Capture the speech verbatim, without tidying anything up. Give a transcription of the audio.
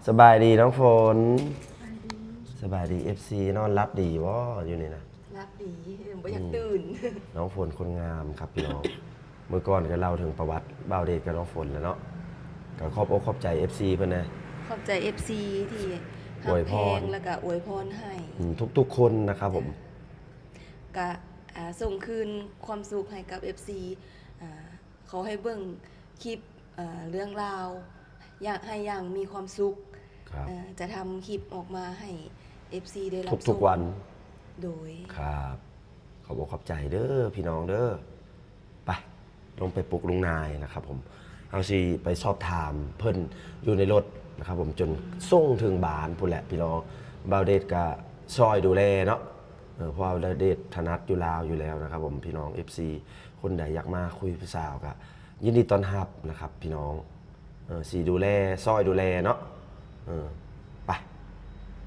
สบายดีน้องฝน สบายดี เอฟซี นอนหลับดีบ่อยู่นี่นะ หลับดีบ่อยากตื่น น้องฝนคนงามครับพี่น้อง มื้อก่อนก็เล่าถึงประวัติบ่าวเดชกับน้องฝนแล้วเนาะ ก็ขอบอกขอบใจ เอฟซี เพิ่นนะ ขอบใจ เอฟซี ที่ อวยพร ฮักแพงแล้วก็อวยพรให้ อืมทุกๆคนนะครับผม ก็อ่าส่งคืนความสุขให้กับ เอฟซี อ่าขอให้เบิ่งคลิปอ่าเรื่องราว อยากให้อย่างมีความสุข ครับ อ่าจะทำคลิปออกมาให้ เอฟซี ได้รับ ทุกๆวัน โดย ครับ ขอบอกขอบใจเด้อพี่น้องเด้อ ไป ลงไปปลุกลุงนายนะครับผม เอาสิไปสอบถามเพิ่นอยู่ในรถนะครับผม จนส่งถึงบ้านพู้นแหละพี่น้อง บ่าวเดชก็ซอยดูแลเนาะ เออ เพราะว่าบ่าวเดชถนัดอยู่ลาวอยู่แล้วนะครับผม พี่น้อง เอฟซี คนใดอยากมาคุยผู้สาวก็ยินดีต้อนรับนะครับพี่น้อง เออ สิดูแลซอยดูแลเนาะ เออ